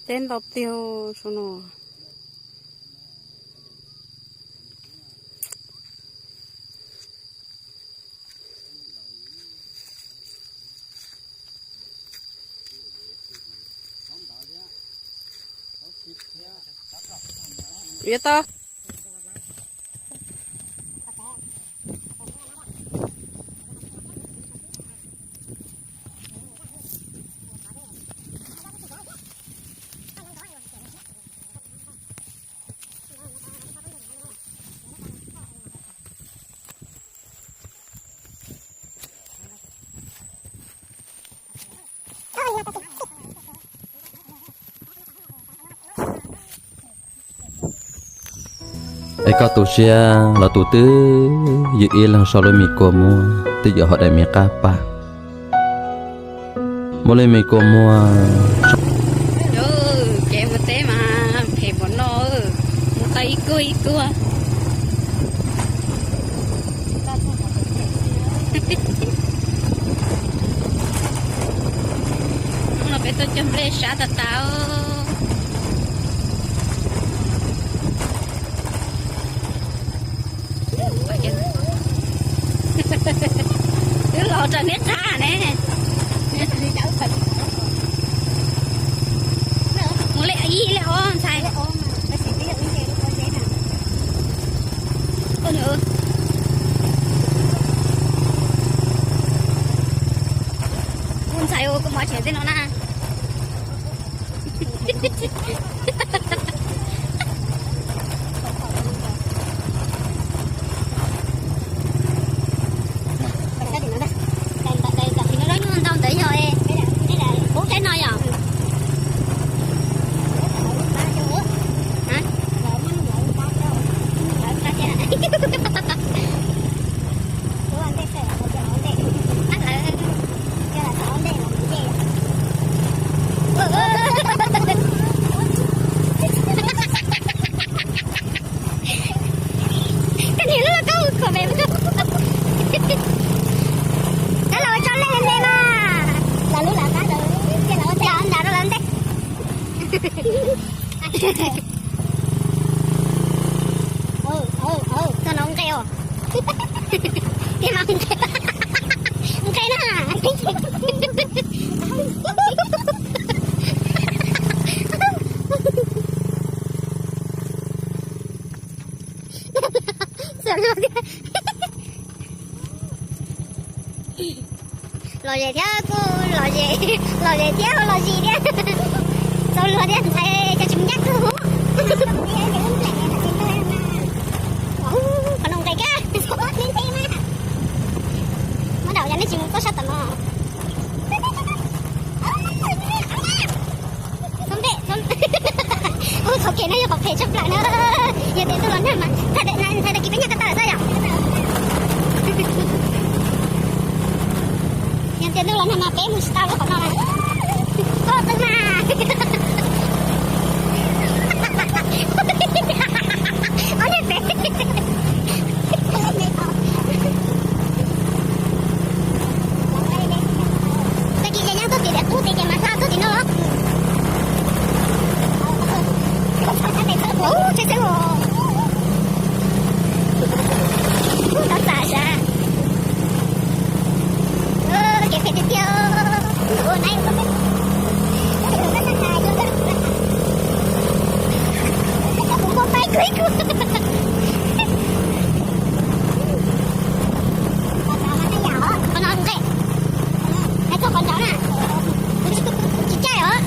Teb ntau tiag saum no. Yuav tau. Es koj tu siab los tus twb ywm ib leeg sau lub me kua muag twb yuav hauv daim me qab pas. Muaj lub me kua muag. Kev mus teb mas phem npaum no, mus tau ib kuag ib kuag. Hnub no peb tuaj cog nplej sab tas tas. Twb los rau neb qab ne. Mus lej ib lej ob ntxhais. Ua ntxhais ua kua mov tsev tej no na. Ntau ntawd yog pub teb no yom. Koj niam lub lauj kaub khuam pem. Koj los ua tso lej ntej mas. Los lub lawv qab, los ntawd rau lawv ntej. Txog no nqe os. Tiag mas nqe, nqe na. Lom zem thiab kuj lom zem, lom zem thiab lom zem thiab. Txaus luag thiab ntxhais, cas tsis mus ncaj kawg. Qhov no nqe kab. Muab daum yog nej tsis mus txoj sab tom no. Txhob npej, txhob, ua txhua kev no yog qhov phem tshaj plaws na. Yog tias tuaj los nag mas thaij daim, thaij daim kiv peb nyob ko taw xwb yom. Yog tias tuaj los nag mas peb mus tsis tau lub qhov no na. Koj twb mas. Ob niag pem. Tag kis ces nyob tuaj tim daim qub tid ces mas hla tuaj tim no los. Ub, tsheb xeeb os. Ub, tau txam sav. Kev phem tiag tiag. Kuv muaj paib kuv ib kuv. Qhov no nqe, hais txog qhov nrov na, kuv tsis caij os.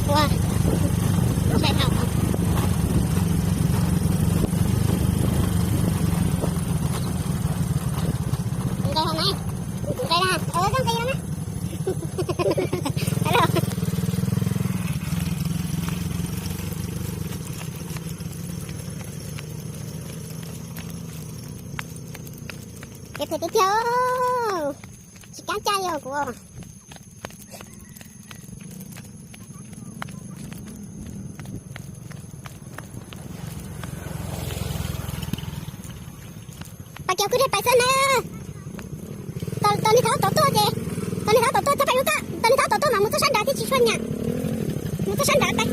Ua, nqe hov na, nqe na, koj nqe na. Kev phem tiag tiag. Caj li kuv. Pais kiag kwj deg pais xwb na. Tos niag thaub tod tuaj ces, tos niag thaub tod tuaj txhob pais lub koj, tos niag thaub tod tuaj mas mus txog sab nrad thiaj tsis tshua nyam. Mus txog sab nrad pais.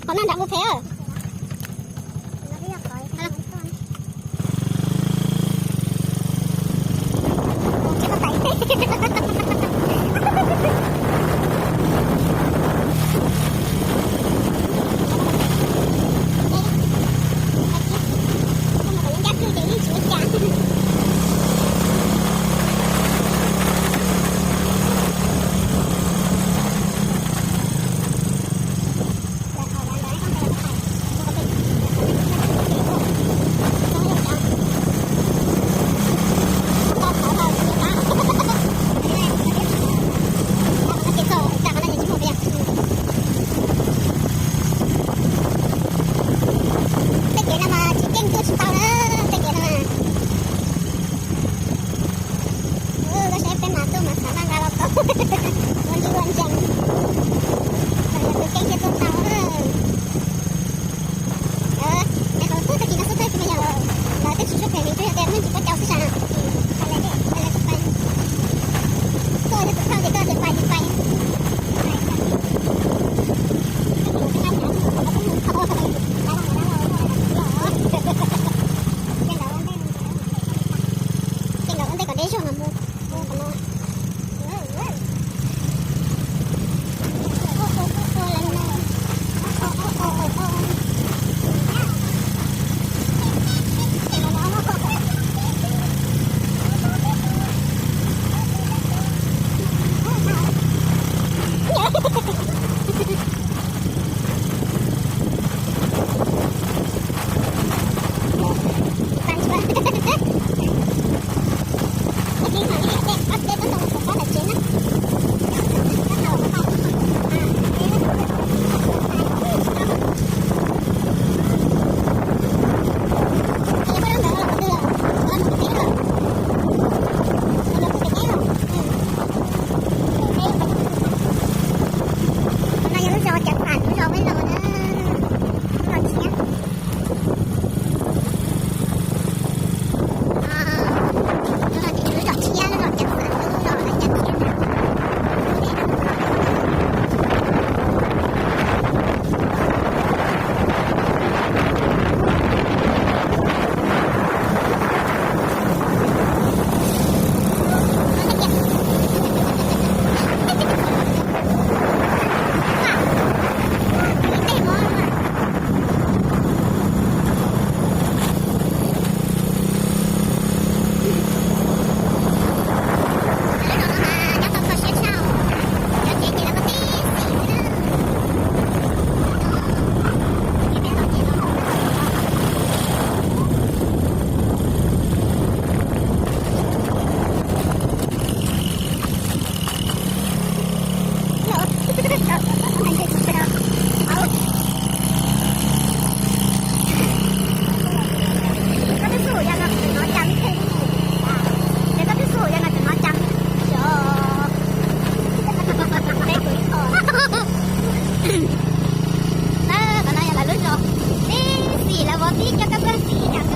Qhov no nrad mus phem. Tej kev no mas tsis keej tuaj tsis tau na, tej kev no. Koj saib peb mas tuaj mas xav nqa nqa los tau, ua ntsis ua ntsees, yog tus keej thiaj tuaj tau. Es qhov tuaj tag kis no xwb tag kis no yog lawv twb tsis suab phem li, twb yog tias muaj ntsis pob cau xwb sas na. Tuaj yog tus thauj ces koj tias pais ces pais. Ces nkawd ua ntej kom deb zog mas mus, mus qhov no. Qhov no yog lub zos Ceev Fam, lub zos Huab Los na, lub zos tshiab. Lub zos tshiab, lub zos Ceev Fam, lub zos Ceev Fam. Koj twb xub yog no tseem hnov cas, ces koj twb xub yog no tseem hnov cas. Qhov no yog lawv lub zos, tib xim lawv vov tib cov kab plag xim ib yam nkaus xwb.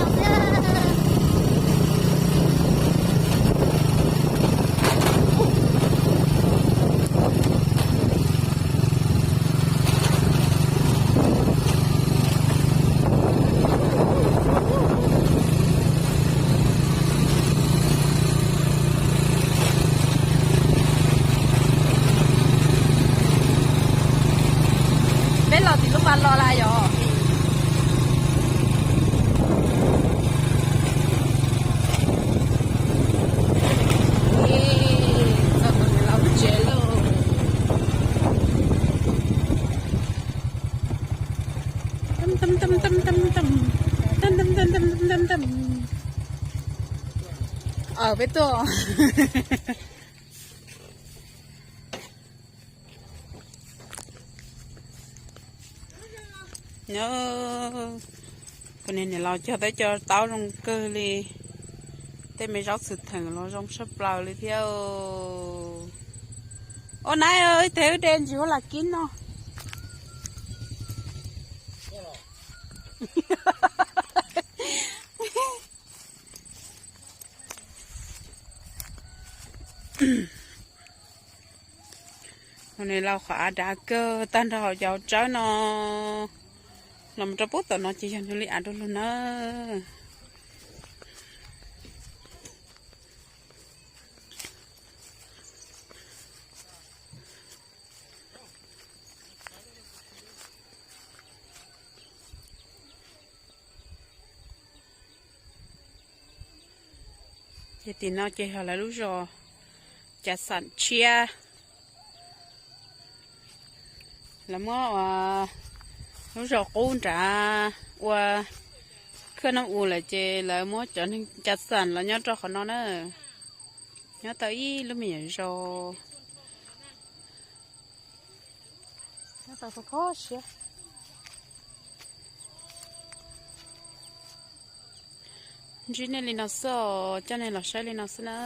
Peb los tim lub pas los lawm yom. Txog tom niam laus lub tsev lawm. Peb tuaj. Nyob, kuv niag niam laus cog teb cog taub zoo kawg li. Tej me zaub txhwm theem los zoo tshaj plaws li thiab. Ua na, ib teg wb de ntsis ua lam kib no. Ua niam laus qhov av dav kawg tag nrho hauv cov tsawb no. Los mus rau pub tom no ces yog nws li av dua lug na. Ces tim no ces yog lawv lub zos Cav Xam tshiab. Lawv muab ua lub zos qub nrad ua khaj noob u lawm ces lawv muab cov neeg Cav Xam los nyob rau qhov no na. Nyob tau ib lub me nyuam zos. Nyob tau tau siab. Ntsib nej li no xwb os, coj nej los saib li no xwb na.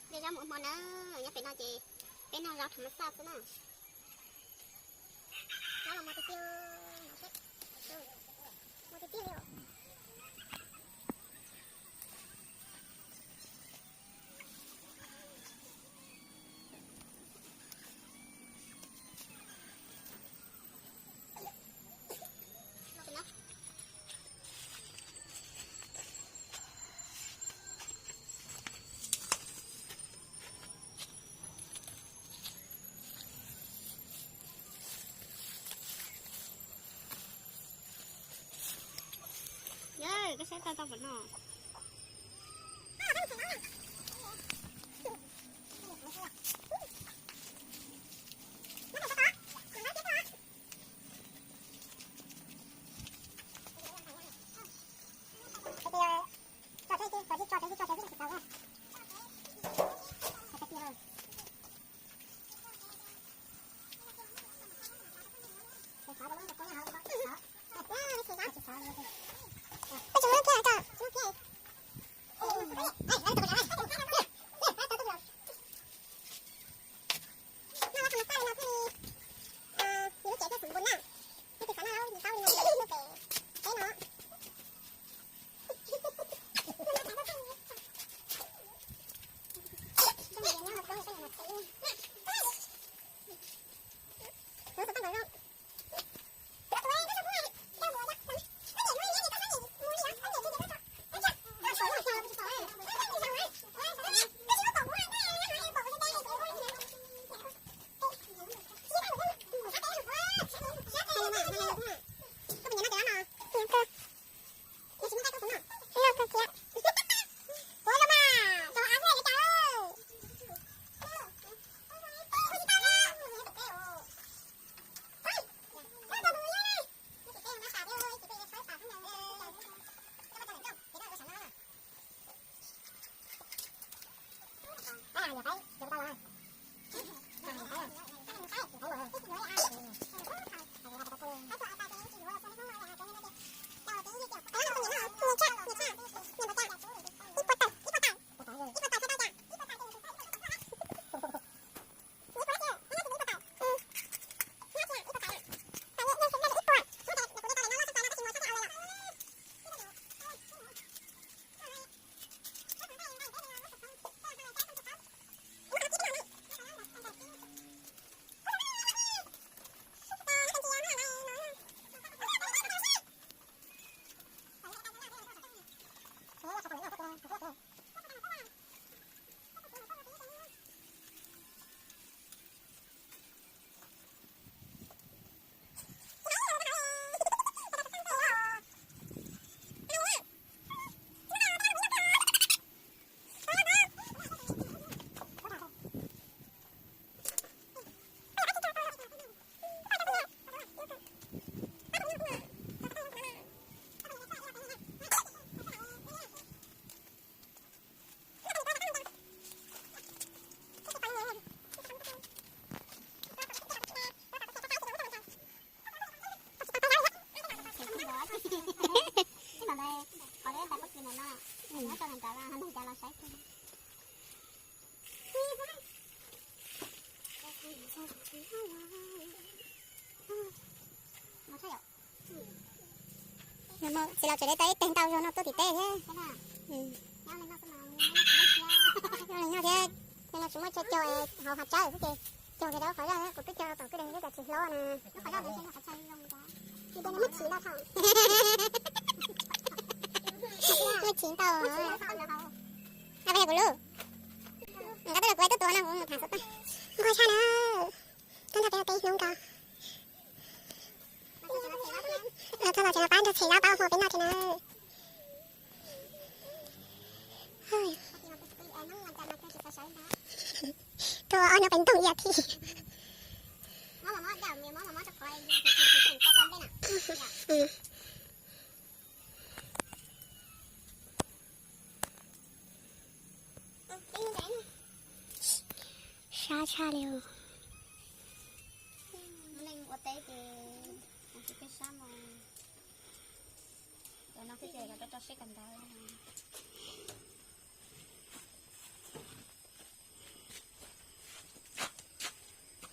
De zaub mus ua hmo na, nyob pem no ces peb noj zaub thas mas xaj xwb na. Zaub los mos tiag tiag, mos tiag tiag li os. Yog koj saib tau tau pom no. Txiv laus tseem de tau ib teg ntau zog no tuaj tim teb thiab. Nyob li no thiab, no tsis muaj chaw cog hauv hav tsawb xwb ces cog kiag rau qhov zaj, kuv twb cog tom kwj deg thiab cas tsis hlob na. Muaj chiv ntau. Ab, kuv lub, nqa tuaj rau kuv, kuv tus no kuv mus tham xov tooj. Nquag tshaj na, tuaj nrog peb ua teb hnub ko. Txog los tseem los pab nrog txhem zaub pab ua hmo peb noj tsev na. Tuaj ob hnub peb ntoog ib yam thiab. Sab tshaj li. Ua teb ces peb sab mas, cov no xwb ces rau rau siab kawg ntawd.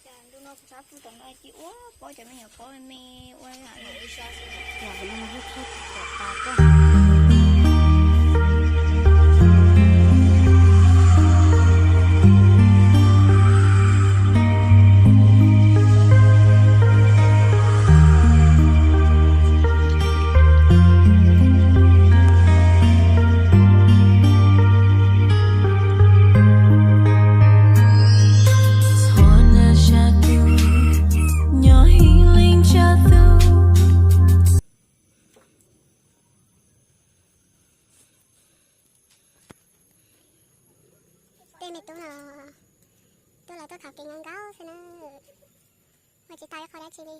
Cas ntu no kuv sab pw tom no cia ua pob cov me nyuam pob me me ua ib sab xwb. Yog kuv no hlub tshaj tom tas tuaj. Tej me tub no tuaj los tuaj khav kev nkaus nkaus xwb na. Ua tsis tau ib qho dab tsi li.